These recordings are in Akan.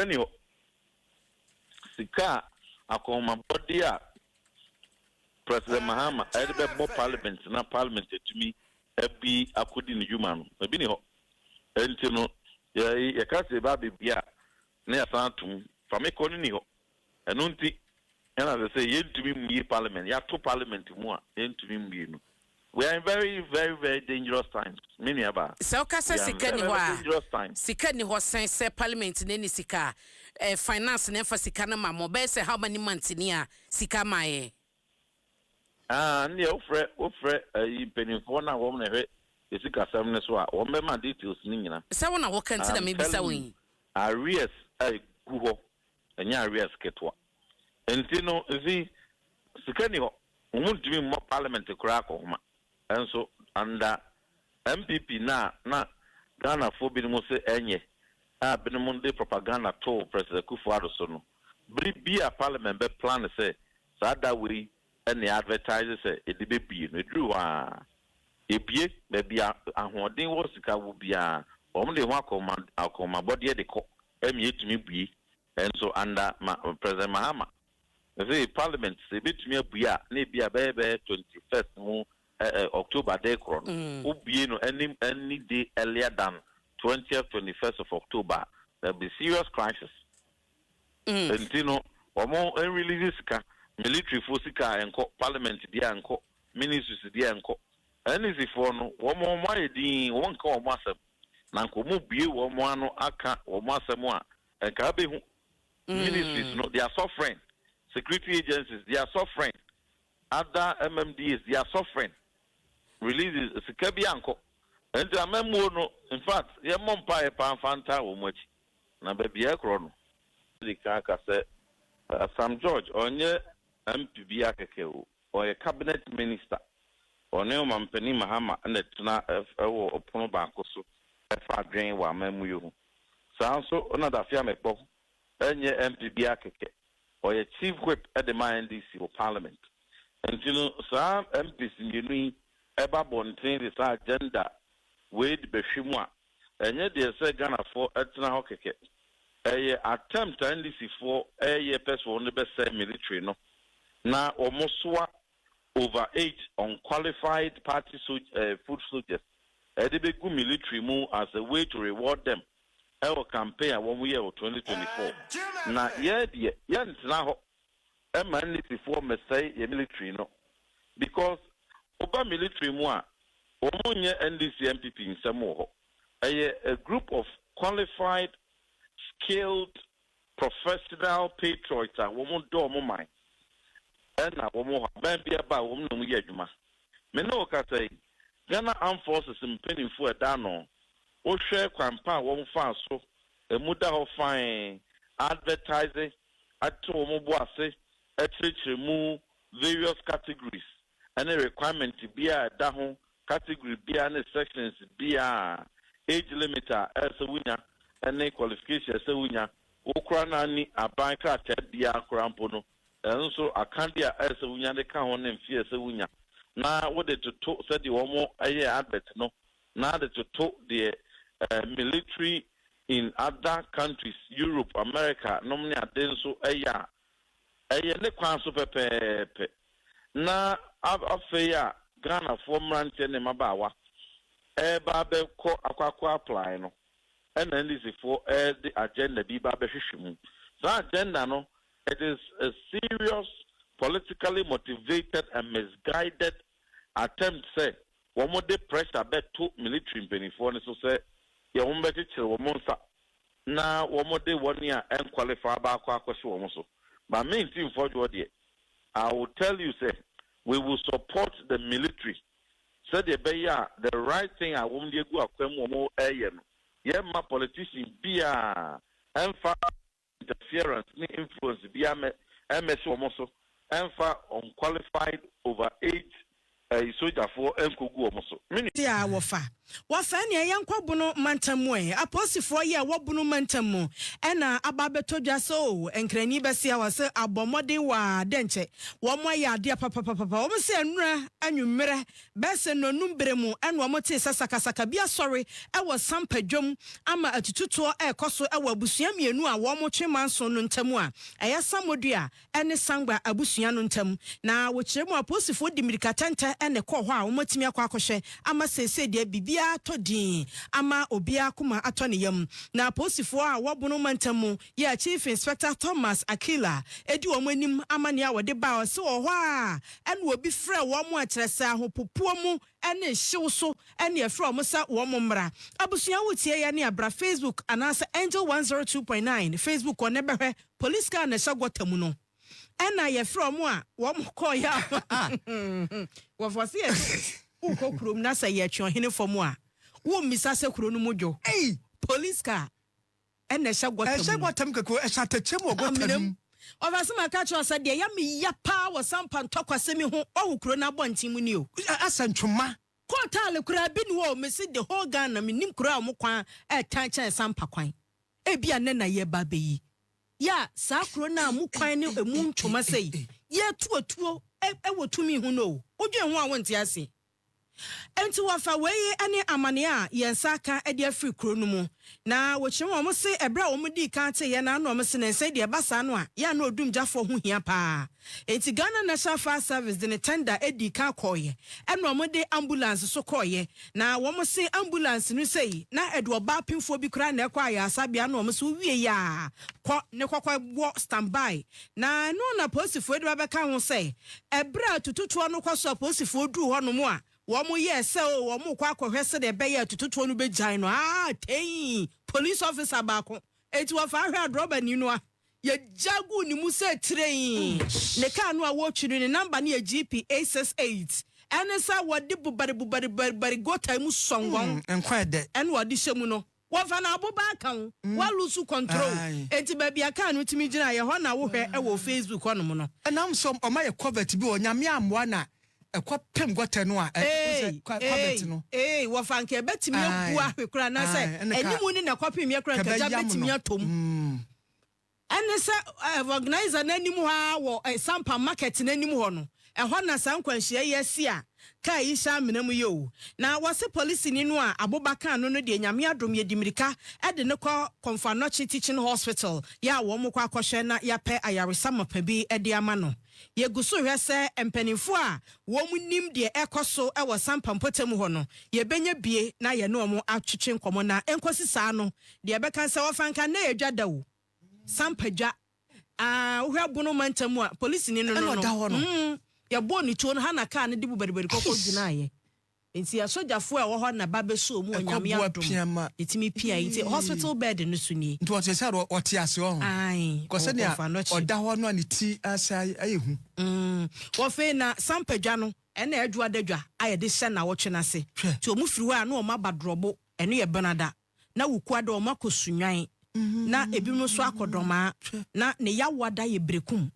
Sika ni hɔ. Sika a akɔnmabɔde a President Mahama ɛde bɛbɔ parliament na parliament atumi abi akɔdi ne dwuma no, ebi ni hɔ. Nti no yɛ yɛka sɛ eba beebi a na yɛsan atum famikɔ no ni hɔ. Ɛno nti ɛna sɛ yɛntumi mmue parliament, yɛato parliament mu a yɛntumi mmue no. We are in very, very, very dangerous times, me nua baa. Sɛ woka sɛ sika ni hɔ a, sika ni hɔ sɛn? Sɛ parliament ne ni sika a, finance ne mfa sika no ma mo, bɛyɛ sɛ how many months ni a sika ma yɛ? Ah, ne wofrɛ ayi mpanimfoɔ no a wɔn na ɛhwɛ esikasɛm no so a, wɔn bɛma details no nyina. Sɛ wo na wɔka nti na mebisa wo yi. Arrears a egu hɔ ɛnyɛ arrears ketewa. Nti no nsi sika ni hɔ, wɔn ntumi mmɔ parliament koraa akɔhoma. Ɛnso under NPP na Ghanafoɔ binom sɛ ɛnyɛ a binom de propaganda to President Akufo-Addo so no, bere bi a parliament bɛ plan sɛ saa da wei ɛna advertise sɛ yɛde bɛbie no, eduru hɔ a ebie. Baabi a ahoɔden wɔ, sika wɔ biara, wɔn de ho akɔnmabɔdeɛ de kɔ ɛmi etumi bue. Ɛnso under ma President Mahama sɛ parliament sɛ ebetumi abue a, na ebi a bɛyɛ 21st mu ɛ ɛ October de korɔ no, obue no any day earlier than 20th, 21st of October, there be serious crisis. Nti no wɔn nrelease sika, military fo sika a nkɔ parliament deɛ a nkɔ ministries deɛ nkɔ. NDC foɔ no, wɔn ayɛ din, wɔn nka wɔn asɛm na nka wɔn bue wɔn ano aka wɔn asɛm a nka abɛhu. Ministries no, they are suffering. Security agencies, they are suffering. Other MMDAs, they are suffering. Releases sika bi ankɔ. Nti amammuo no, in fact, yɛmmɔ mpa yɛ paa nfa nta wɔn akyi na baabi a ɛkorɔ no de kan aka sɛ Sam George ɔnyɛ MP bi akɛkɛ o, ɔyɛ cabinet minister. Ɔne ɔmampanin Mahama ɛna tena ɛwɔ ɔpono baako so ɛfa adwene wɔ amammuo yi ho. Saa nso ɔna Dafeamekpor ɛnyɛ MP bi akɛkɛ, ɔyɛ chief whip ɛde ma NDC wɔ parliament. Nti no saa MPs mmienu yi ɛba abɔnten de saa agenda wei de bɛhwɛ mu a, ɛnyɛ deɛ sɛ Ghanafoɔ ɛtena hɔ kɛkɛ. Ɛyɛ attempt a NDC foɔ ɛyɛ pɛ sɛ wɔn de bɛsɛ military no na wɔn soa over eight unqualified party foot soldiers ɛde bɛgu military mu as a way to reward them ɛwɔ campaign a wɔn yɛ wɔ 2024. Na yɛ deɛ, yɛntena hɔ ɛma NDC foɔ mmɛsɛe yɛ military no, because ɔba military mu a, wɔn nyɛ NDC, NPP nsɛm wɔ hɔ. Ɛyɛ a group of qualified, skilled, professional patriots a wɔn dɔ wɔn man ɛna wɔn hɔ. Aban bi aba a, wɔn na wɔn yɛ adwuma. Me ne wɔ kasa yi, Ghana Armed Forces mpanimfoɔ ɛda no, wohwɛ kwan pa a wɔn fa so, emu da hɔ fine, advertising ato wɔn bo ase, ɛkyerɛkyerɛ mu various categories ɛne requirement bi a ɛda ho, category bia ne sections bia, age limit a ɛsɛ wunya ɛne qualification ɛsɛ wunya, wokura na ni aban krataa bia kora mpo no, ɛno nso akade a ɛsɛ wunya de ka ho ne mfe ɛsɛ wunya, na wode toto sɛdeɛ wɔn ɛyɛ advert no na de toto deɛ military in other countries, Europe, America nom ne ade nso ɛyɛ a, ɛyɛ ne kwan so pɛpɛɛpɛ. Na afei a Ghanafoɔ mmeranteɛ ne mmabaawa ɛreba abɛkɔ akɔ apply no, ɛna NDC foɔ ɛde agenda bi ba abɛhwehwɛ mu. Saa agenda no, it is a serious politically motivated and misguided attempt sɛ wɔn de pressure bɛto military mpanimfoɔ no so sɛ yɛ wɔn bɛkyekyere wɔn nsa na wɔn de wɔn a ɛnqualify baako akɔhyɛ wɔn so. But me Ntim Fordjour deɛ, I will tell you say we will support the military sɛdeɛ ɛbɛyɛ a the right thing a wɔn de egu akwan mu wɔn ɛyɛ no, yɛn politician biara ɛnfa interference ne influence bi amɛ ɛmɛsi wɔn so, ɛnfa unqualified over age sogyafoɔ ɛnkogu wɔn so. Me A wɔfa wɔfa nea yɛnkɔ Bono mantam mu ɛ. Apolisifoɔ yi a ɛwɔ Bono mantam mu ɛna aba abɛtɔ dwa sɛ o nkrani bɛsi a wɔsɛ abɔ mmɔden wɔ a dɛ nkyɛ wɔn ayɛ adeɛ papapapa. Wɔn sɛ nnura anwummerɛ bɛsɛ nnɔnum bere mu ɛna wɔn te sɛ sakasaka bi asɔre ɛwɔ Sampa dwam ama atututoɔ ɛrekɔ so ɛwɔ abusua mmienu a wɔn twe manso no ntam a ɛyɛ Samodua ɛne Sangba abusua no ntam. Na wɔkyerɛ mu, apolisifoɔ di mmirika tɛntɛ ɛne kɔɔ hɔ a wɔatumi akɔ akɔhwɛ ama seesei deɛ biribiara tɔ din ama obiara koma atɔ ne yam. Na apolisifoɔ a wɔbono mantam mu yɛ Chief Inspector Thomas Akila edi wɔn anim ama nea wɔde ba ɔsɛ wɔ hɔ a ɛna obi frɛ wɔn a kyerɛ sɛ ahopopoɔ mu ɛne hyew so ɛne ɛfrɛ wɔn sɛ wɔn mmra. Abusua, wotie yɛ ne abra Facebook anaasɛ Angel 102.9 Facebook wɔ ne bɛhwɛ police car na ɛhyɛ gutter mu no ɛna yɛfrɛ wɔn a wɔn kɔɔ yɛ a wɔfɔ se yɛ wokɔ kurom na sɛ yɛtwe ɔhene fam a wommisa sɛ kuro no mu dwo. Ei! Police car ɛna ɛhyɛ gutter mu ɛhyɛ no. Gutter mu kɛkɛ, ɛhyɛ atɛkyɛ mu wɔ gutter no mu. Ɔfa sɛ maka kyerɛ wo sɛ deɛ yɛ meya paa wɔ Sampa ntɔkwasɛm yi ho ɔwo kuro no abɔnten mu ni o. Asɛ ntwoma. Kɔɔtaale koraa bi ne wɔ mesi the whole Ghana menim kuro a ɔmo kwan ɛɛtan kyɛn Sampa kwan. Ebia ne na yɛba bɛyi yɛ a saa kuro no a mu kwan ne emu ntwoma sɛ yi yɛtu atuo ɛwɔ tumi ho no o, wodwen ho a wonte ase. Nti wɔfa wei ne amanneɛ a yɛn nsa aka de afiri kuro no mu. Na wɔkyerɛ wɔn se ɛberɛ a wɔn dii kan te yɛ na ano wɔn se ne nsa deɛ ɛba saa no a yɛ ano odumgyafoɔ ho hia paa. Nti Ghana National Fire Service de ne tender edi kan kɔɔyɛ, ɛna wɔn de ambulance so kɔɔyɛ. Na wɔn se ambulance no sɛyi na ɛde ɔbaa pimfoɔ bi koraa na ɛkɔ ayarasabea na wɔn so wie yɛ a kɔ ne kɔkɔ wɔ standby. Na ɛno na polisifoɔ de ba bɛka ho sɛ ɛberɛ a tututoɔ no kɔ so a polisifoɔ duru hɔnom a wɔn yɛ sɛ o wɔn kɔ akɔhwɛ sɛdeɛ ɛbɛyɛ tututoɔ no bɛgyae no aa tɛn police officer baako eti wɔfa ahwɛ adrɔbani no a yɛgya gu ne mu sɛ train ne kaa no a wɔretwi no ne number no yɛ GP 868 ɛne sɛ wɔde bubari bubari bubari gutter mu sɔngɔn. Nkwa ɛdɛ. Ɛne wɔde hyɛ mu no wɔfa no aboba aka ho wa lose control. Enti baabi a kaa no tumi gyina yɛ hɔ na wohwɛ ɛwɔ Facebook hɔnom no. Ɛnam sɛ ɔma yɛ covert bi wɔ Nyame amoa na ɛkɔ pem gutter no a covert no. Ee, wɔfa nka ɛbɛtumi abu ahwe koraa na sɛ animu ne na ɛkɔpem yɛ koraa nka gya bɛtumi atɔ mu. Ɛne sɛ organizer n'anim hɔ a wɔ Sampa Market n'anim hɔ no, ɛhɔ na saa nkwanhyia yi asi a kaa yi hyɛ amena mu yi o. Na wɔse polisini no a aboba kaa no no deɛ, Nyame adom, yɛdi mmirika ɛde ne kɔ Komfo Anokye Teaching Hospital yɛ a wɔn kɔ akɔhwɛ na yɛapɛ ayaresa mapa bi de ama no. Yɛgu so hwɛ sɛ mpanimfoɔ a wɔn nim deɛ ɛkɔ so wɔ Sampa mpɔtam hɔ no yɛbɛnya bie na yɛne wɔn atwetwe nkɔmmɔ. Na nkɔsi saa no deɛ ɛbɛka sɛ wɔfa nka na yɛ dwa da o, Sampa dwa aa wohwɛ Bono mantam a polisini no no ɛna ɔda hɔ no. Yɛbɔɔ ne tuo no ha na kaa no de bu baribari kɔkɔ gyinaeɛ nti asogyafoɔ a ɛwɔ hɔ na ba bɛso mu. Onyame ɛkɔboa adom piama. Ɛtumi pia yi nti hospital bed no so nie. Nti ɔte sɛ ɔte ase hɔ. Ae. Kɔ sɛnea ɔkɔfa no akyi. Ɔda hɔ no a ne ti asa ayɛ hu. Wɔfei na Sampa dwa no ɛna adwa da dwa a yɛde hyɛ nawɔtwe no ase. Hwɛ. Nti ɔmu firi hɔ a na ɔmo aba Dorɔbo, ɛno yɛ Benada, na Wukua da ɔmo akɔ Sunwan na ebinom nso akɔ Dɔmaa Hwɛ. na ne yawoada yɛ Berekum.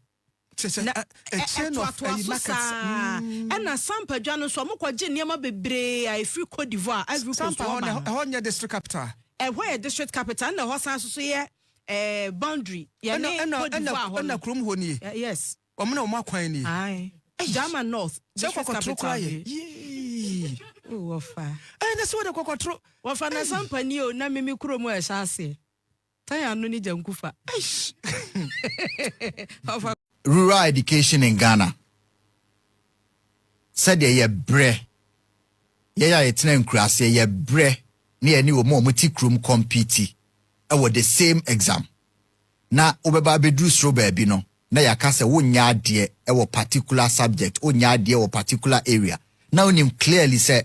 Kyɛ sɛ na a chain of ɛtoatoa ɛyi so markets. saa. Ɛna Sampa dwa no nso ɔmo kɔgye nneɛma bebree a ɛfiri Cote d'Ivoire, Ivory Coast. Sampa hɔ wɔba no no. ɛhɔ nyɛ district capital? Ɛhɔ yɛ district capital ɛna ɛhɔ san so so yɛ boundary yɛne ɛna Cote ɛna d'Ivoire hɔ ɛna no. kurom hɔ nie? Yes. Ɔmo na ɔmo akwan nie? Aye. German North sɛ district kɔkɔtoro capital koraa yɛ nie. yii. Oh, wɔfa ɛna sɛ wɔde kɔkɔtoro. Wɔfa na Sampa ni o na mimi kurom a ɛhyɛ aseɛ tan ano ne Gyankufa. Eish. Wɔfa. Rural education in Ghana, sɛdeɛ yɛbrɛ yɛyɛ a yɛtena nkuraseɛ, yɛbrɛ ne yɛne wɔn a wɔte kurom compete ɛwɔ the same exam na wobɛba abɛduru soro baabi no na yɛaka sɛ wonyɛ adeɛ ɛwɔ particular subject, wonyɛ adeɛ wɔ particular area, na wonim clearly sɛ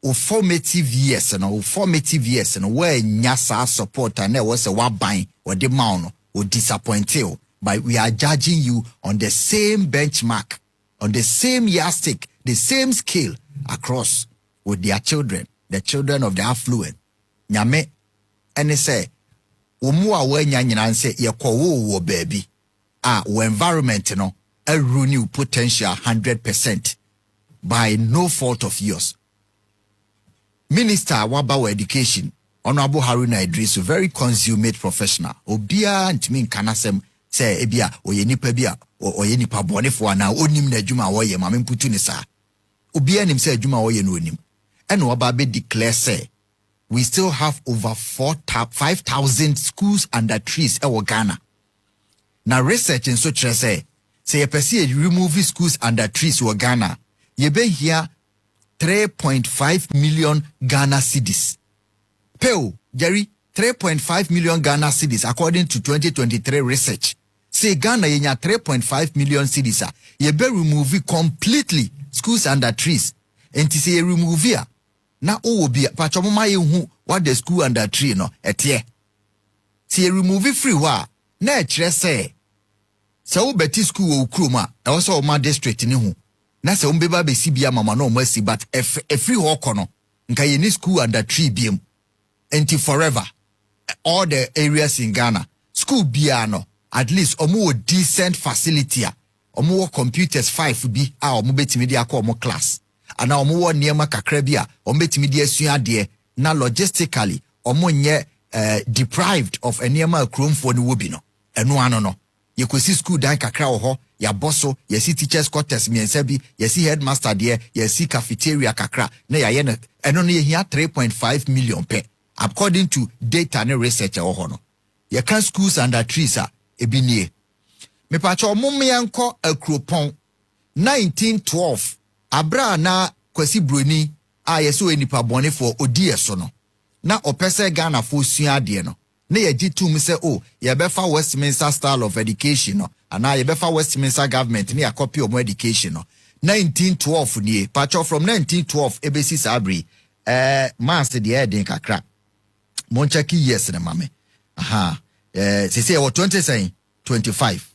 wo formative years no, wo formative years no, woanya saa support a na ɛwɔ sɛ woaban wɔde ma wo no, o disappoint wo, but we are judging you on the same benchmark, on the same yardstick, the same scale across with their children, the children of the affluent. Nyame ɛne sɛ wɔn mu a wɔanya nyinaa sɛ yɛkɔwoo wɔ baabi a wɔ environment no aru ne potential 100% by no fault of yours. Minister a waba wɔ education, Honourable Haruna Iddrisu, very consummate professional. Obiara ntumi nka n'asɛm sɛ ebi a ɔyɛ nipa bi a ɔyɛ nipa bɔnefoɔ anaa onim n'adwuma a wɔyɛ. Maame mputu ne saa, obiara nim sɛ adwuma a wɔyɛ no onim. Ɛna waba abɛ declare sɛ we still have over 4,5,000 schools under trees ɛwɔ Ghana. Na research nso kyerɛ sɛ yɛpɛ sɛ yɛ remove schools under trees wɔ Ghana, yɛbɛhia 3.5 million Ghana cedis peo. Jerry, 3.5 million Ghana cedis according to 2023 research. Sɛ Ghana yɛnya 3.5 million cedis a, yɛbɛ remove completely schools under trees. Nti sɛ yɛ remove a, na wowɔ bi patwɛ moma yɛhu what the school under tree no ɛteɛ. Sɛ yɛ remove firi hɔ a, na ɛkyerɛ sɛ wobɛte school wɔ wo kurom a, ɛwɔ sɛ wɔma district ne ho na sɛ wɔmbɛba bɛsi bi ama ma na ɔmo asi. But ɛfiri hɔ kɔ no, nka yɛni school under tree biem. Nti forever, all the areas in Ghana, school biara no, at least ɔmo wɔ decent facility a ɔmo wɔ computers five bi a ɔmo bɛtumi de akɔ ɔmo class, anaa ɔmo wɔ nneɛma kakra bi a ɔmo bɛtumi de asua adeɛ, na logistically ɔmo nyɛ deprived of nneɛma a kuromfoɔ no wɔ bi no. Ɛno ano no, yɛkɔsi school dan kakra wɔ hɔ, yɛabɔ so, yɛsi teachers quarters mmiɛnsa bi, yɛsi headmaster deɛ, yɛsi cafeteria kakra na yɛayɛ no. Ɛno no yɛhia 3.5 million pɛ according to data ne research ɛwɔ hɔ no. Yɛka schools under trees a, ebi nie. Mepakyɛ ɔmo mmeɛnkɔ Akuropɔn 1912, abere a na Kwasi Broni a yɛsɛ ɔyɛ nipa bɔnefoɔ odi yɛ so no, na ɔpɛ sɛ Ghanafoɔ sua adeɛ no, na yɛgye tom sɛ o yɛbɛfa Westminster style of education no anaa yɛbɛfa Westminster government ne yɛakɔpe ɔmo education no. 1912 nie. Pakyɛ, from 1912 ebesi saa bere, maths deɛ ɛden kakra, monkyɛke years ne ma me. Aha, sese yɛwɔ 20 sɛn 25.